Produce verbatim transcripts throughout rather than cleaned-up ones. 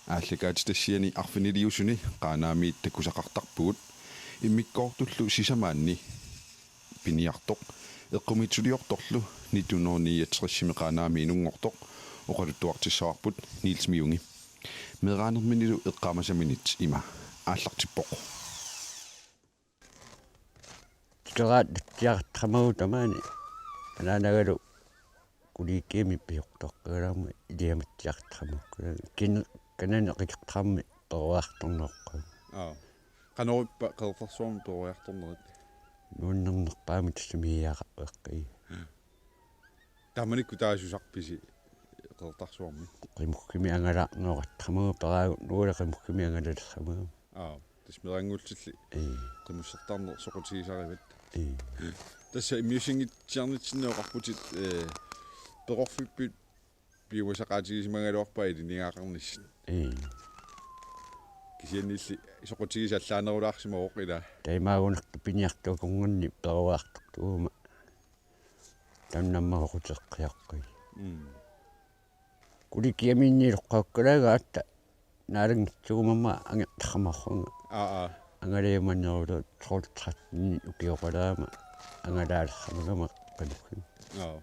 Aallakaatitassiani arfiniliusuni Qaanaamiit takusaqartarpugut, immikkoortullu sisamaanni piniartoq eqqumiitsuliortorlu nitten hundrede niogtresimi Qaanaami inunngortoq oqaluttuartissavarput Niels Miungi. Meeraanerminilu eqqaamasaminit ima aallartippoq. Tikeraat tatsiartaramagu tamaani anaanagalu kollegiami piortoqqagalama iliamatsiartaramagu. Kin-, kanani qikertarami peroriartorneroqqagu. Aa. Qanorippa Qeqertarsuarmi peroriartornerit? Nuannernerpaamik tassami iaqarpeqqi. Taamanikkut taasusarpisi Qeqertarsuarmi? Qimukkami angalaarneroqattamagu peraagu nuula qimukkami angalaleramagu. Aa, tassa meerannguullutilli. Ee. Qimussertarneq soqutigisarivat. Ee. Tassa immiussinngitsuarnitsinni oqarputit, ee, perorfippit piumasaqaatigisimagaluarpaa ilinniagaqarnissat. Ee. Kisiannili soqutigisat allaanerulaarsimavoq ilaa. Taimaagunartoq piniartuakunngorni peroriartortuuguma. Taannamma soquteqqiaqqui. Mm. Kollegiamiinniiloqqaukkalaaga aatsaat naalanngitsuugumma angertaramaarpunga. Aa, aa. Angalajumaneruloorlunga tolv tretten ukioqalaama angalaalermagama qimukkami. Aa.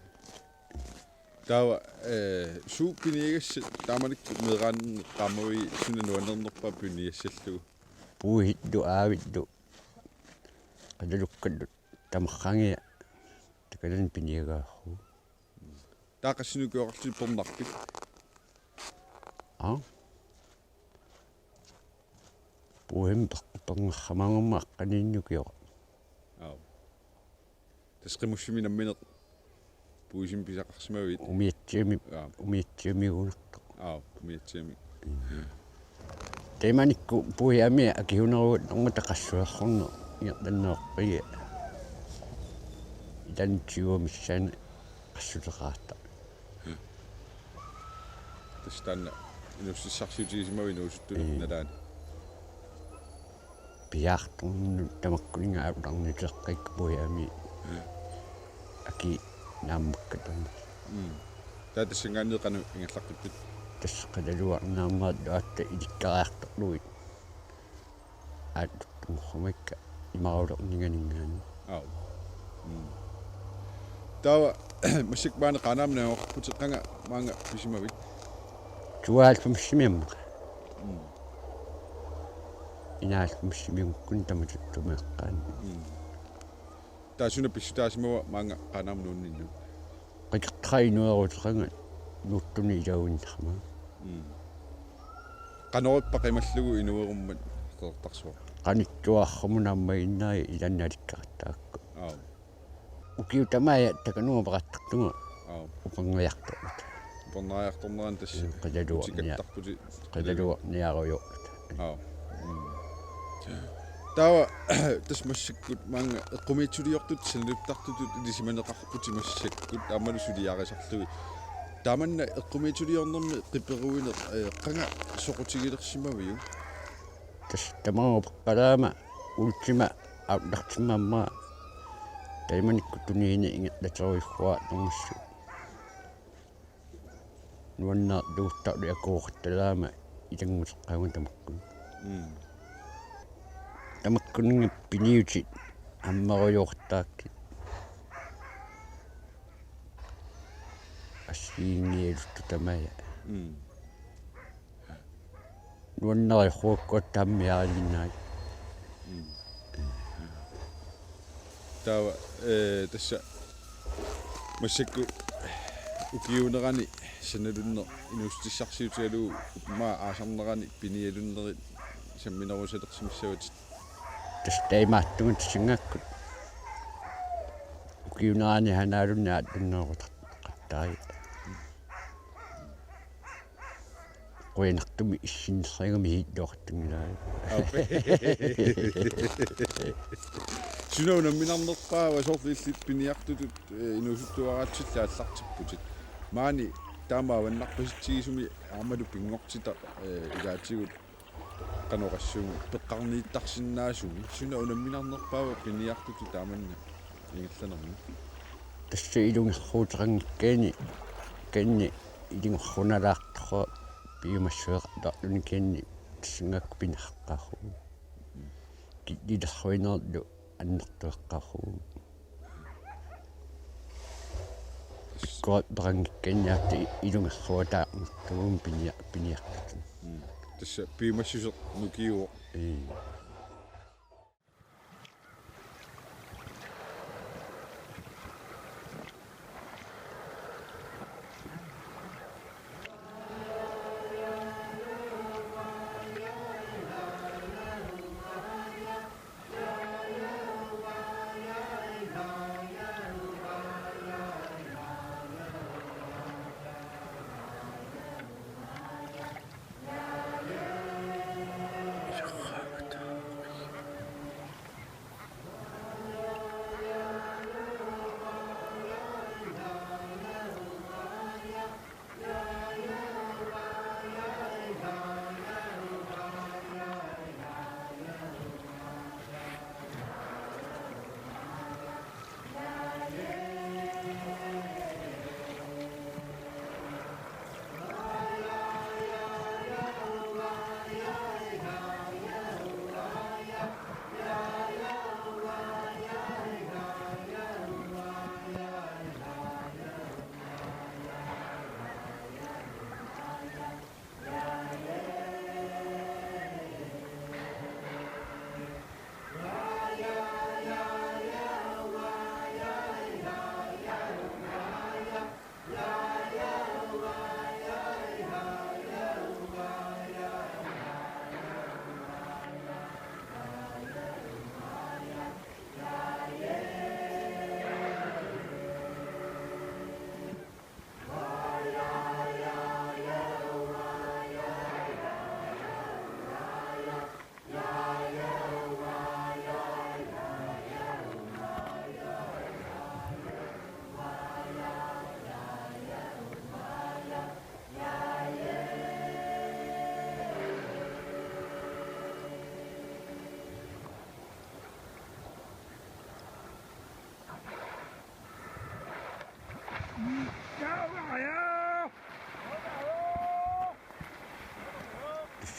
Taava, ee, suut piniagassat taamanikkut meeraanermik qaammaviat suna nuannernerpaat piniassallugu? Puisillu aavillu qilalukkallu tamarraangajaat takanani piniagaarput. Taava qassinik ukioqarlutit pernarpit? Aa. Puisimik per-, pernarsimagama aqqaniinni ukioq. Aa. Tassa qimussimi nammineq puisimik pisaqarsimavit? Umiatsiami, aa, umiatsiamigunartoq. Aa, umiatsiami. Taamanikkut puisit akiunerugaluarmata qassulersorneq ingerlanneqarpoq. Ilaanni tyve missaani qassuleqaartarpoq. Tassa taanna inuussutissarsiutigisimavit inuusuttunut. Ee. Nalaani. Piaartornut tamakkuninnga atortarnikuugakkit puisit. Ee. Akii naammakkatarneq. Mm. Taava tassanngaanniit qanoq ingerlaqqippit? Tassa qalaluarniarmat aatsaat ilikkariartorlugit. Aattuttungormakka imarulerninganinngaanniit. Aap. Mm. Taava massakkut maani Qaanaami najugaqarputit, qanga maanga pisimavit? Tooghalvfemsimi aamma. Mm. Enoghalvfemsimiukkuni tamatuma eqqaani. Mm. Taava suna pissutaasimava maanga Qaanaami nuunninnut? Qikertaqaat inueruteqangat nuuttunik ilaginnarama. Mm. Qanorippa qimallugu inuerummat Qeqertarsuaq? Qanittuararmut aamma innaai ilaanni alikkaqattaakku. Aap. Ukiut tamaasa takanunga peqattartunga. Aap. Upernajartorluta. Upernajartornerani tassa. Mm, qilaluarnia-, utikattarputit. Qilaluarniarujoorluta. Aap. Mm. Taava tassa massakkut maanga eqqumiitsuliortutut sanaluttartutut ilisimaneqarputit massakkut aammalu suliarisarlugit. Taamanna eqqumiitsuliornermi qiperuineq, ee, qanga soqutigilersimaviuk? Tassa tamaanga upeqqalaama Ultima auttartimmaamma taamanikkut tuniini ingerlaterujuuara nungassu. Nuannaarluuttarlu akuuqattalaama ilannguteqqaanga tamakkua. Mm. Tamakkuninnga piniutit ammerujoortaakkit. Assigiinngiialuttut tamaasa. Mm. Nuannariaqquakku taamaaginnaapput. Mm. Taava, ee, tassa massakkut ukiuunerani sanalunneq inuussutissarsiutigalugu aamma aasarnerani pinialunnerit samminerusalersimissavatit? Tassa taamaattunga tassanngaanniit ukiuunerani hanaalunni aattunneruqattaarput. Qujanartumik issinnersigamik hiittoqattunngilai. Aap. Suna unamminarnerpaava soorlu illit piniartutut, ee, inuusuttuaraatsillit aallartipputit? Maani taama avannarpasitsigisumi aammalu pinngortitaq, ee, ilaatigut qanoq oqassuunga peqqarniittarsinnaasumi suna unamminarnerpaava piniartutut taamanna ingerlanermi? Tassa ilungersuuteqanngikkaanni, kanni ilungersunalaartoq piumassuseqartarluni kisianni tassungaakku pinaqqaarlugu. Killilersuinerlu annertueqqaarlugu. Pikkorik peqanngikkaanni aatsaat ilungersuataarnertugut pinia-, piniartutut. Mm. Tassa piumassuseq nukiuvoq. Ii.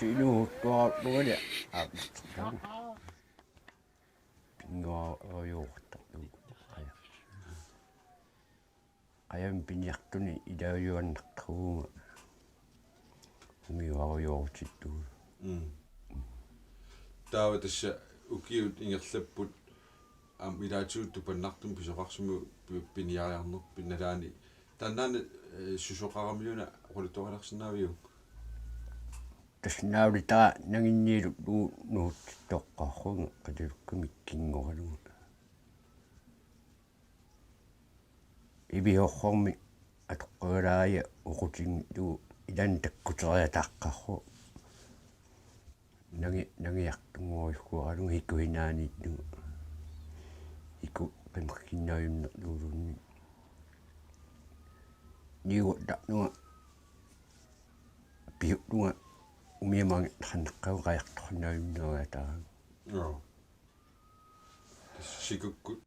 Sinuuttuarlugu aamma. Pingaarujortarlugu. Qajami piniartuni ilaajuannartuuvunga. Umiuarujoorutittugu. Mm. Taava tassa ukiut ingerlapput aamma ilaatigut tupannartumik pisoqarsimavoq pi-, piniariarnerpit nalaani. Taannaana, eh, susoqaramiuna oqaluttuarilersinnaaviuk? Tassa naulitaq nanginniillugu nuutsittoqqaarlunga qatalukkamik kingoralugu. Iviorsormi atoqqagalaaja oqutinngilugu ilaanni takkuteriataaqqaarlugu. Nangi-, nangiartunngorujussuaralugu hiku hinaaniillugu. Hiku qimersinnaajunnerluulluunniit. Niuertarnunga piullunga umiamangit hanneqqagu qajartorsinnaajunneeriataaraanga. Joo. Sikukkut.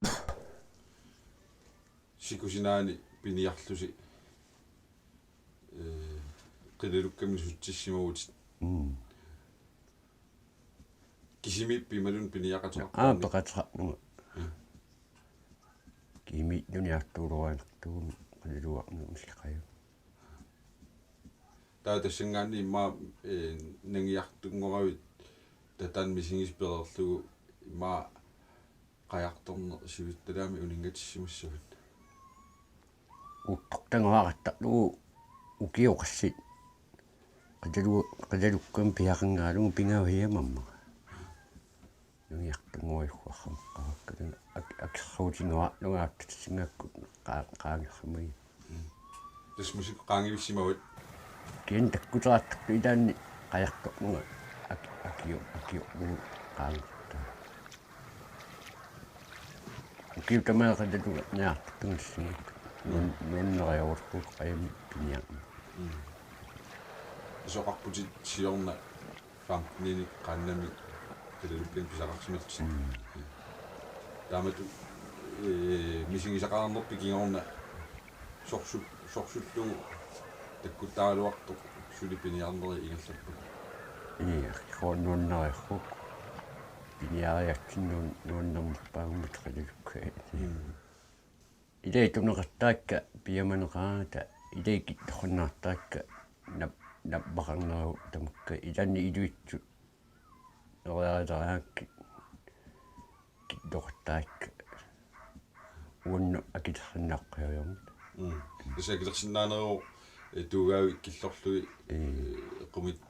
Sikusinaani piniarlusi, eh, qilalukkamik sutsissimavutit. Mm. Kisimiippi imaluunniit piniaqateqarpa? Aa, peqateqarpunga. Mm. Kisimiilluni aattuuluariartuugami qalaluarneq misileqajuk. Taava tassanngaanniit immaqa, eh, nangiartunngoravit tatanna misigisaq pereerlugu immaqa qajartorneq sivittalaami uninngatissimassavit? Uuttortanngoraluarlugu ukioqassit qatalu-, qatalukkamik piaqanngaalugu pingaaviamamma. Nangiartunngorujussuarmaqarakku ak-, akersuutinngoralugu aatsaat tassanngaakku qaa-, qaangersimagit. Tassa musikkut qaangivissimavit? Kisianni takkuteqartartoq ilaanni qajartornunga ak-, akio-, akiorlugu qaangertaa. Ukiut tamaasa qataluga niartungassinnut. Nuan-, nuannariarlugu qajami piniarneq. Mm. Pisoqarputit siorna femteninik qaannamik qilalukkanik pisaqarsimallutit. Mm. Taamatut, eh, misigisaqarnerpit kingorna sorsu-, sorsullugu takkuttaraluartoq Suli piniarnerit ingerlapput. Ii, nuannariaruk. Piniariaatsinni nuan-, nuannernerpaammat qililukkaat. Mm. Ilai tuneqartaakka piumaneqaraangata, ilai kittoqannaartaakka nap-, nappaqarnerup tamakku, ilaanni iluitsut eriarileraangakkit kittoqartaakka uannut akilersinnaaqqiarmat. Mm. Tassa akilersinnaaneruvoq, eh, tuugaavik killorlugit, mm, eh, eqqumiit-,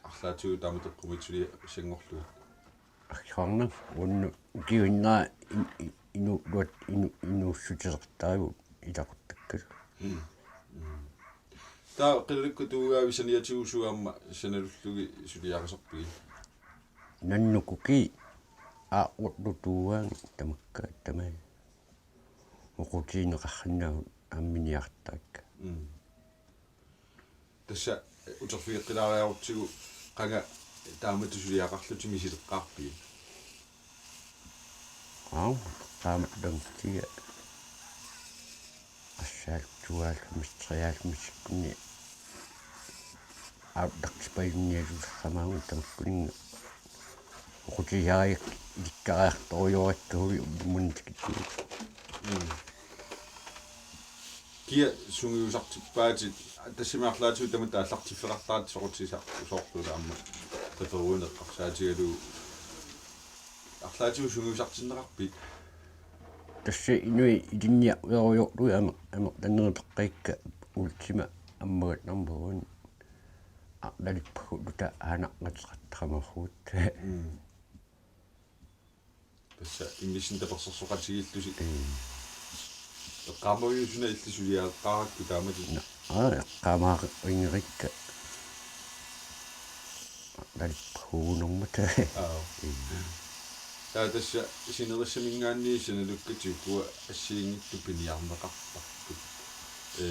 arlaatigut taamatut eqqumiitsuliassanngorlugit. Aqqarnaq uannut ukiuinnaq in-, i-, inuuat inu-, inuussutilertaagut ilaquttakkalu. Mm. Mm. Taava qilalukku tuugaavik saniatigut suut aamma sanalullugit suliarisarpigit? Nannukukii aaqqullu tuugaanni tamakku tamai. Oqutigineqarsinnaavoq aamma piniartaakka. Mm. Tassa uterfigeqqilaariarutsigu qanga taamatut suliaqarlutit misileqqaarpigit? Aap, qaammat tankkiga. Assaaltuaallumi triaallumisikkunni autaqsipajunnialussamaanga tamakkuninnga oqutigiariak ilikkariartorujorakkavuli ullumimut tikittugut. Mm. Kia sungiusartippaatit, tassami arlaatigut tamatta aallartiffeqartaratta soqutigisa-, soorlu aamma taperuineq eqqarsaatigalugu. Arlaatigut sungiusartinneqarpit? Tassa inuit ilinniarfiorujorlugit amer-, amerlanerit peqqikka Ultima ammagannarmut uani. Arlalippagulluta aanarnateqartaqarmavugut. Mm. Tassa immissinnut tapersersoqatigiillusi. Mm. Eqqaamaviuk suna illit suliareqqaarakku taamatut? Naa, aa, eqqaamaaringerikka. Arlalippaguunermut. Aap. Mm. Taava tassa sinerissaminngaanniit sanalukkatit ukua assigiinngitsut piniarneqartarput. Ee,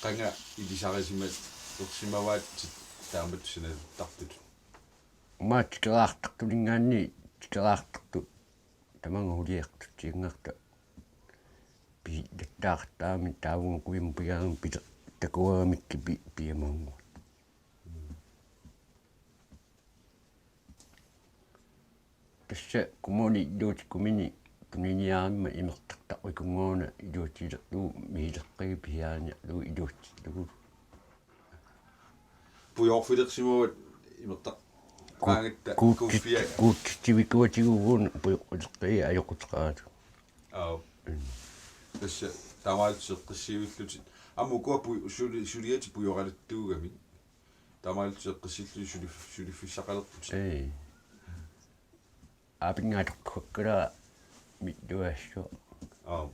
qanga ilisarisimalersimavaatsit taamatut sanaluttartutut? Aamma tikeraartartuninngaanniit tikeraartartut tamanna huliartutsianngorta. Pi-, tattaartaami taavunga kujamma pigaarami pile-, takuaramikku pi-, piumaannguaq. Tassa kommuni illuutikkumini tuniniaramma imertartaqqikunngoruna iluatigilerlugu misileqqigit pisiariniarlugu iluatsillugu. Pujoorfilersimavaat imertaq-, Ku-, qaangatta kuutsit-, kuuffia. Kuutsitsivikuatigut pujoqquteqqii ajoquteqaat. Aap. Mm. Tassa taamaallutit eqqissivillutit. Aamma ukua pu-, suli-, suliatit pujoraluttuugamik. Taamaallutit eqqissillutit suli-, suliffissaqalerputit. Ee. Aapinngaatortuakkala milluaassu. Aap.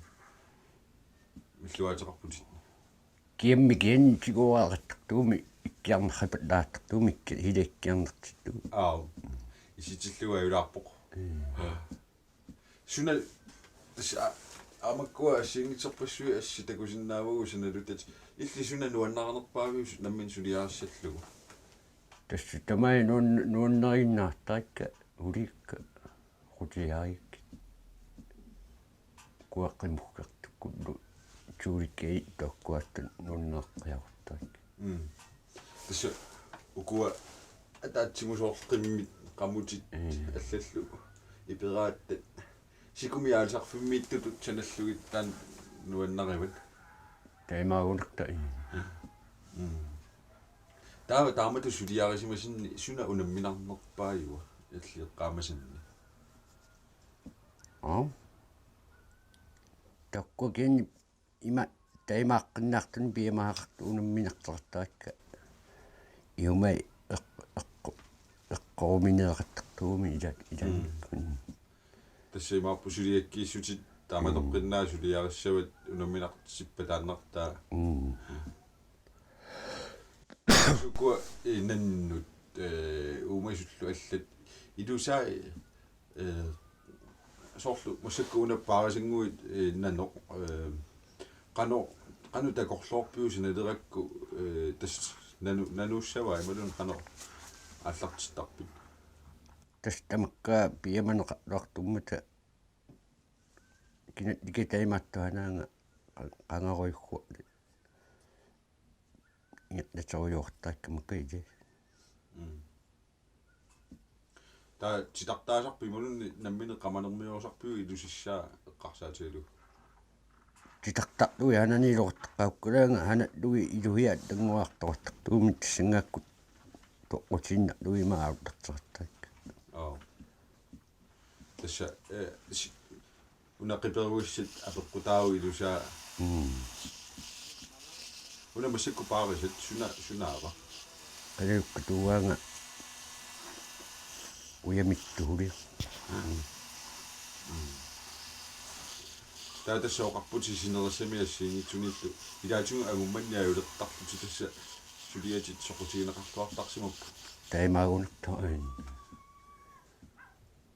Milluaateqarputit. Kiammi kianni tiguaaqattartuumi ikkiarnerpallaartartuumi ikki-, hila ikkiarnertittugut. Aap. Isitillugu ajulaarpoq. Mm. Suna tassa a-, aamma ukua assigiinngitsorpassuit assi takusinnaavagut sanaluttatit. Illit suna nuannarinerpaaviuk su-, nammineq suliarissallugu? Tassa tamanna nuan-, nuannariinnaartarakka ulikka oqutigiariakkit. Kuaqqimukkertukkullu tuulikkai taakkuatta nuanneqqiaruttarikka. Mm. Tassa ukua ataatsimusoorqimmit qamutit. Mm. Allallu iperaattat. Sikumi aalisarfimmiittutut sanallugit taanna nuannarivat. Taimaagunarta. Mm. Taava taamatut suliarisimasinni suna unamminarnerpaajuva illit eqqaamasanni? Aap. Taakku kianni ima taimaaqqinnaartuni piumasaqartut unamminartoqartarakka. Iumai eq-, eqqu-, eqqorumineqartartuugummi ila-, ilaannikkut. Mm. Tassa imaappoq suliakkiissutit taamatoqqinnaaq suliarissavat unamminartippataannartaa. Mm. Ukua, eh, nannut, eh, uumasullu allat ilusaa, eh, soorlu massakkut una paarisanguit, eh, nanoq, eh, qanoq, qanoq takorloorpiuk sanalerakku, eh, tassa nanu-, nanuussavaa imaluunniit qanoq aallartittarpit? Tassa tamakku piumaneqarluartummata kinatta taimaattut anaana qa-, qangarujukku. ingerlaterujoortarput makku ilaa. Mm. Taava titartaasarpit imaluunniit nammineq qamanermiorusarpiuk ilusissaa eqqarsaatigalugu? Titartarlugit hananiiloqartarpakka, ilaa, hanallugit ilusiat allanngoriartoqartartuummat tassanngaanniit toqqutiinnarlugit ima aallartartarpakka. Aap. Tassa, eh, si-, una qiperuissat apeqqutaavoq ilusaa. Mm. Una massakkut paarisat suna-, sunaava? Qalilukkut tuugaanga ujamittuulia. Mm. Taava tassa oqarputit sinerissami assigiinngitsuniillu ilaatigut angummanniajulertarlutit tassa suliatit soqutigineqarluartarsimapput. Taamaagunartoq ain.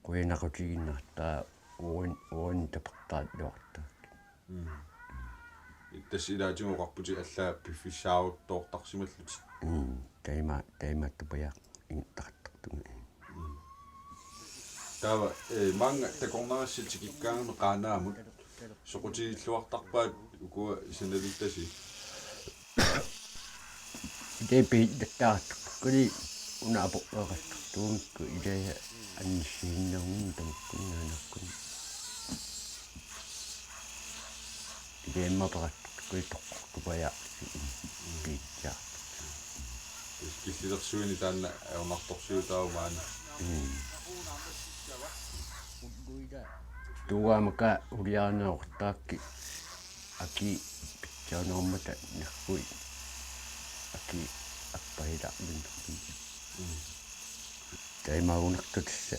Qujanaqutigiinnartaa uin-, uin tapertaarluartaak. Mm. Tassa ilaatigut oqarputit allaat piffissaaruttoortarsimallutit. Mm. Taama-, taamaattupajaaq ingerlaqartartunga. Mm. Taava, eh, maanga takornarissat tikikkaangamik Qaanaamut soqutigilluartarpaat ukua sanaluttasi. Itepi dattaartukkuli una apoqqeqartartuunikku ilaa annissiinnagun tamakkunnaanakku. Iteemma peqartukkuli toqqortupajaarsi piitsiartut. Killilersuini taanna ajornartorsiutaavoq maani. Mm. Tuugaamaka uliarineqartarakkit aki pitsaanermata naggui aki appahilaarinnerput. Mm. Taamaagunartoq tassa.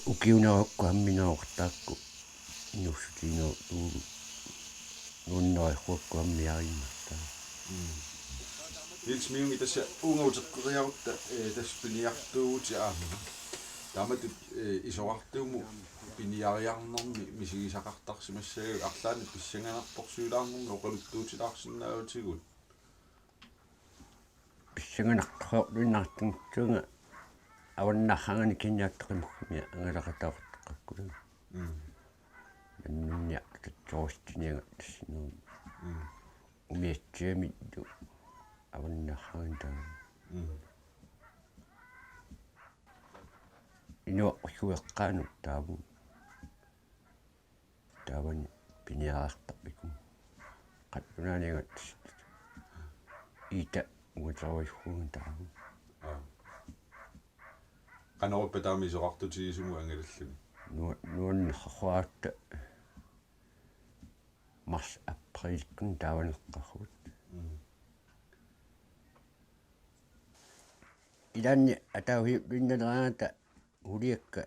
Ukiunerukkut amminerukkut taakku. Inuussutiginerukkut. Nuannerikkukkut ammiariinnartaa. Mm. Niels Mygind, tassa uunga uteqqeriarutta, eh, tassa piniartuuvutit aamma. Taamatut, eh, isorartuumut piniariarnermi misigisaqartarsimassagakkit arlaannik pissanganartorsiulaarnermi oqaluttuutilaarsinnaavatigut. Pissanganartorluinnartunngitsuunga avannarhaanni kinniattoqimukkami angalaqataaqaqqakkulu. Mm. Nannunniartutsoorstinianga tassinermi. Mm. Umiatsiamillu avannarhaanni taama. Mm. Inuaqqusueqqaanut taama. Taavani piniartarpikku. Qallunaaniangat iita uatorujussuunga taava. Aa. Qanoruppa taama isorartutigisumut angalalluni? Nu-, nuannersuarutta mars aprilikkut taavaneqarput. Mm. Ilaanni ataaviulinnaleraangata huliakka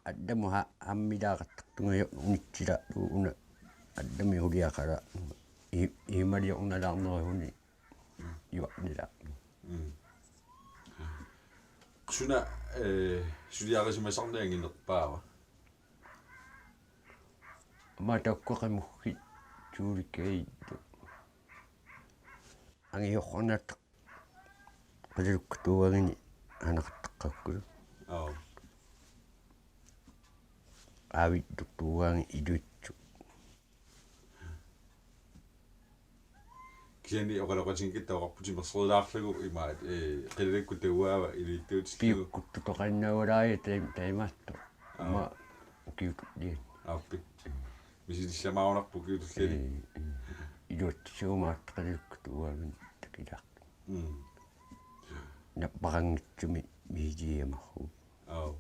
allamut ha-, hammilaaqartartunga jo-, unitsilaarlugu una allamik huliaqalaarlunga. I-, imaliornalaarneruguni juarnilaarlunga. Mm. Suna, eh, suliarisimasarneq anginerpaava? Aamma taakku qimussat tuulikkaillu. Angisoqarnaat qalilukkut tuugaanni anaqattaqqakkulu. Aap. Aavittut tuugaanni iluitsut. Kisianni oqaloqatigigatta oqarputit timersorlaarlugu imaat, eh, qilalikkut tuugaava iluitsuutillugu. Piukkuttut toqannaavalaai taim-, taimaattoq. Aap. Aamma ukiutulliani. Aappi. Misilissamaagunarpoq ukiutulliani. Ee, ee. Iluatsisuumaartoq qalilukkut tuugaanni takilaartoq. Mm. Napparanngitsumik misiliiamarrugut. Aap.